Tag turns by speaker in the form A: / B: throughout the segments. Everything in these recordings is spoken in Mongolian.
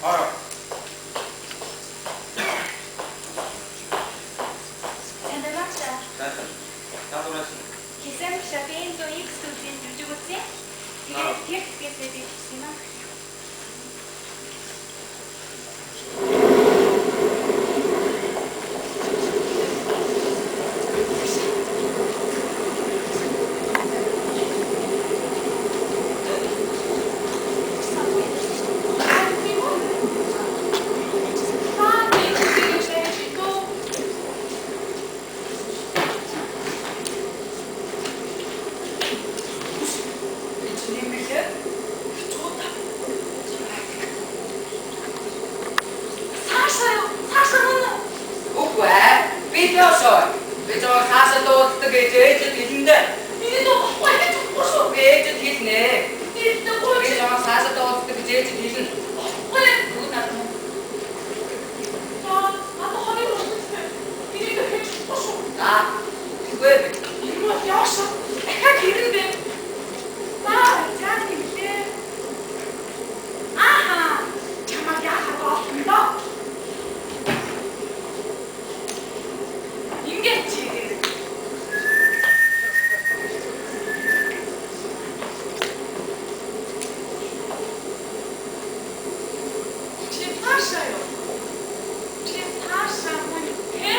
A: Ороо.
B: Сайн байна уу?
A: За. Даалгавраа.
B: Хийсэн шапын зөө X зүйлийг жүжиг үзье. Тэгээд тэр хэсгээсээ би бичсэн юм аа. Саашаа юу? Саашаа мөн үү?
C: Үгүй ээ. Би Лёшоо. Би жоо хаашаа дууддаг гэж ээжэд хэлнэ.
B: Миний дуу болохгүй гэж чадахгүй шүү.
C: Би ээжэд хэлнэ.
B: Хэлдэггүй
C: Би
B: чи
C: жоо хаашаа дууддаг гэж ээжэд хэлнэ.
B: болохгүй.
C: Бүгд надад мөн.
B: За, надад хоёр хүрсэн. Миний дуу хийж чадахгүй шүү.
C: За. Тэгвэл
B: Энэ бол яашаа. Дахиад хэрэн бэ? За, за тэглээ. Ааха. Чамайг яахад олдсон доо. Ингээд чи. Чи таашаа юу? Чи таашаа мөн тэ?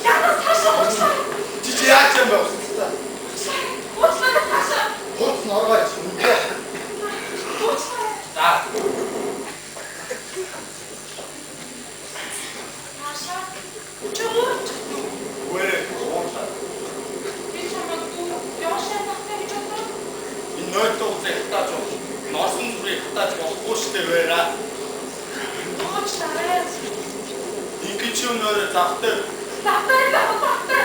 B: Янас таашаа уучлаа.
A: Чи чи яаж юм бэ? Уцтай.
B: Уучлаа таашаа.
A: Хууц нь оргоо чи.
B: Уучлаа.
C: за.
B: Таашаа. Чи уучлаа.
A: Зүгээр уурлаа.
B: Би чамайг дүү яашаа тахтай гэж бодлоо.
A: Энэ нойтоо уцаа хатааж бол. Носон зүрийг хатааж болохгүй штэ вэра.
B: Уучлаарай.
A: Ингээд чи өнөөрэ завтай.
B: Завтай завтай.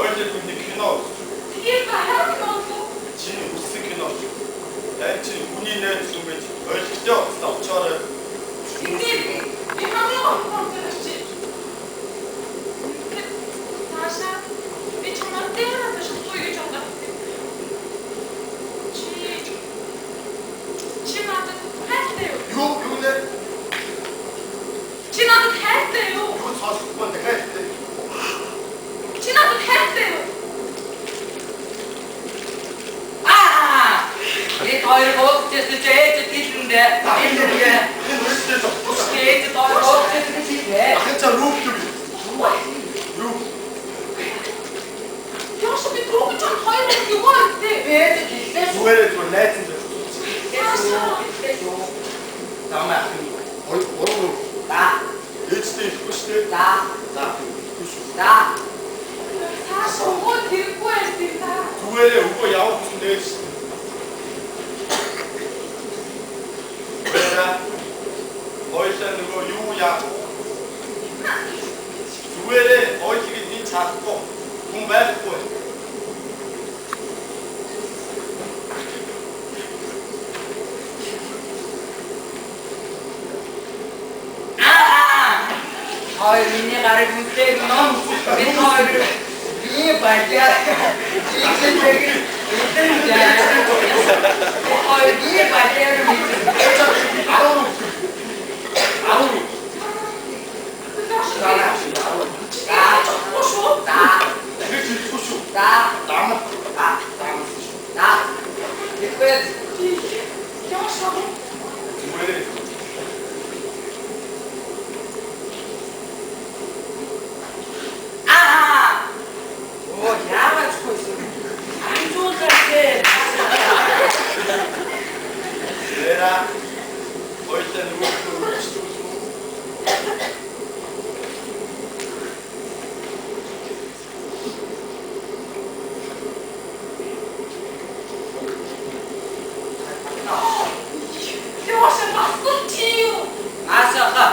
A: Ойлог хүний кино үзэж.
B: Тэгээд баяр кино.
A: Чиний хүссэн кино. Тань чи хүний найз юм байж ойлгохтой уцаа очоорой.
B: Тэгээд би хамгийн гол нь чи. Таашаа би чамайг дээрээ ташахгүй гэж бодлоо. Чи чи надад хайртай юу?
A: Юу юу нэ?
B: Чи надад хайртай юу?
A: Юу сонсохгүй дахиад хэлээ.
B: Чи надад хайртай юу?
C: Аа! Бид хоёр уулзчихсан чи ээжэд хэлнэ. Хэлнэ.
A: Энэ үргэлжлээ зогссон.
C: Ээжэд хоёр уулзчихсан чи хэлнэ.
A: Ахын чам рүүх юу? Юу?
B: Яашаа би түрүүхэн чамд хоёр хүн өгөө гэдэг.
C: Би ээжэд хэллээ шүү.
A: Зүгээр зүгээр найз юм байна.
C: Хэллээ шүү.
A: Намаа ахын хоёр гурван рүү.
C: За.
A: Ээжтэй ихгүй штэ.
C: За.
A: За ихгүй шүү.
C: За.
B: Таашаа өгөө тэрэггүй байсан юм да.
A: Зүгээрээ өгөө явуулсан дээж. Вэра. Ойлаа нөгөө юу яа? Зүгээрээ ойлгийг би чадахгүй. Хүн байхгүй.
C: Аа! Хоёр миний гарыг хүнтэй ном. Бид хоёр би баяа. Чи зэрэг эдэн жаа. Хоёр би баяа мэдсэн.
A: Арав руу. Арав руу.
B: Яашаа
C: За.
B: чадахгүй шүү.
C: За.
A: Дахиж хэлэхгүй шүү.
C: За.
A: Дам.
C: За.
A: Дам шүү.
C: За. Тэгвэл
B: Яашаа
A: Зүгээрээ.
C: аа! Оо яагаад ч байсан. Амжуулаач.
A: Вэра. Ойлаа нөгөө үргэлжлүүлсэн.
B: Яашаа бассан чи юу?
C: Маасаха.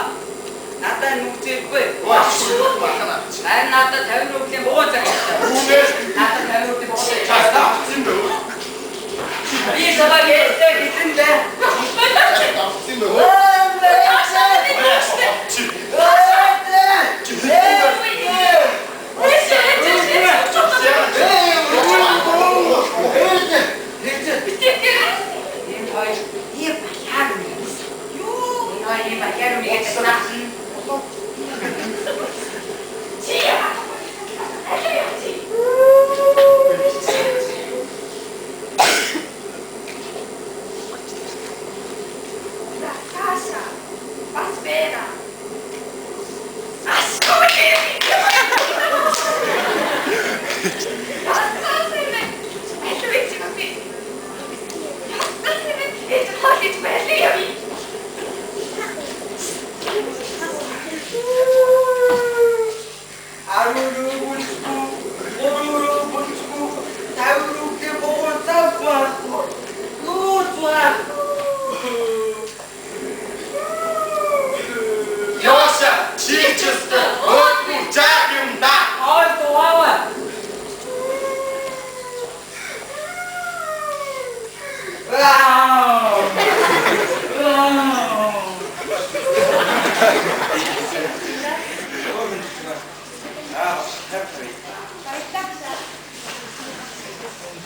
C: Надад нүгтэхгүй.
A: Ой шүү. Бахана.
C: Харин надад 50 рублийн буу цаг авсан.
A: Үүнээс
C: Надад 50 рублийн буу цаг
A: чаас
C: авсан.
A: авсан бэ?
C: Би чамайг ээжтэй хэлсэн дээ.
A: Авсан бэ?
B: Яашаа би дүүштэй.
A: Чи. Чи.
C: Энэ хоёр би Та ийм ахиар үгээд наасан.
B: Чи яа? Аль яа чи? За цаашаа. Бас бэра.